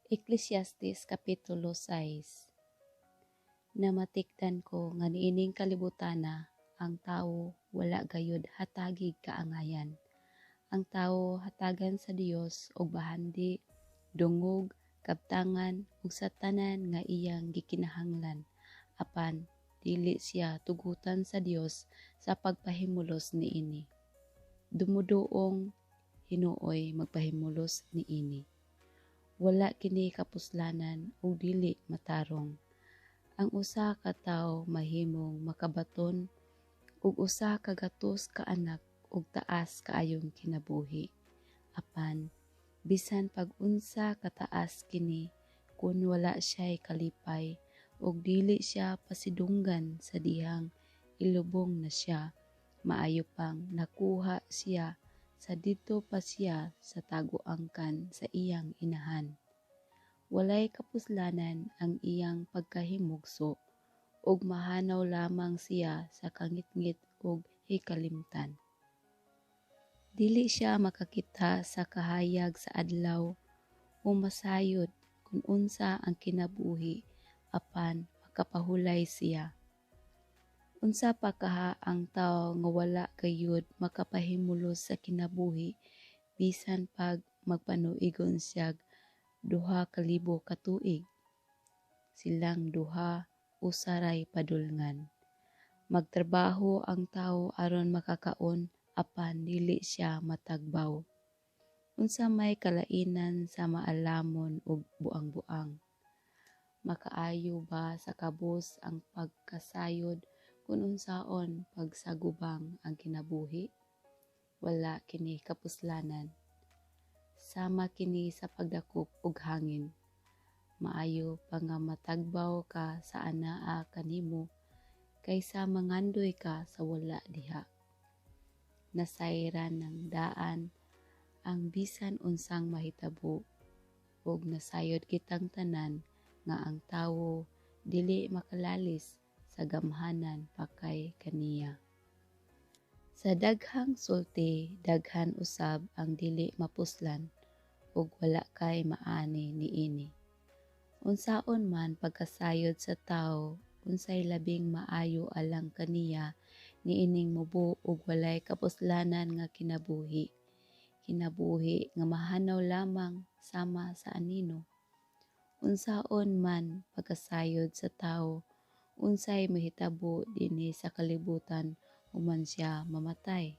Eklesiastes Kapitulo 6. Namatikdan ko nga niining kalibutana ang tawo wala gayud hatagig kaangayan. Ang tawo hatagan sa Dios og bahandi, dungog, kabtangan ug sa tanan nga iyang gikinahanglan, apan dili siya tugutan sa Dios sa pagpahimulos niini. Dumuduong hinuoy magpahimulos niini. Wala kini kapuslanan ug dili matarong. Ang usa ka tawo mahimong makabaton og 100 ka anak ug taas kaayong kinabuhi. Apan bisan pag unsa kataas kini, kun wala siya'y kalipay ug dili siya pasidunggan sa dihang ilubong na siya, maayo pang nakuha siya sa didto pa siya sa tagoangkan sa iyang inahan. Walay kapuslanan ang iyang pagkahimugso, ug mahanaw lamang siya sa kangitngit ug hikalimtan. Dili siya makakita sa kahayag sa adlaw o masayod kung unsa ang kinabuhi apan makapahulay siya. Unsa pa kaha ang tawo nga wala gayud makapahimulos sa kinabuhi bisan pag magpanuigon siyag 2,000 ka tuig? Silang duha usa ray padulngan. Magtrabaho ang tawo aron makakaon, apan dili siya matagbaw. Unsa may kalainan sa maalamon ug buang-buang? Makaayo ba sa kabus ang pagkasayod kon unsaon pagsagubang ang kinabuhi? Wala kini kapuslanan. Sama kini sa pagdakop og hangin. Maayo pa nga matagbaw ka sa anaa kanimo kaysa mangandoy ka sa wala diha. Nasayran ng daan ang bisan unsang mahitabo, ug nasayod kitang tanan nga ang tawo dili makalalis sa gamhanan pakay kaniya. Sa daghang sulti daghan usab ang dili mapuslan, ug wala kay maani niini. Unsaon man pagkasayod sa tawo, unsay labing maayo alang kaniya niining mubo og walay kapuslanan nga kinabuhi, kinabuhi nga mahanaw lamang sama sa anino? Unsaon man pagkasayod sa tawo, unsay mahitabo dinhi sa kalibutan human siya mamatay?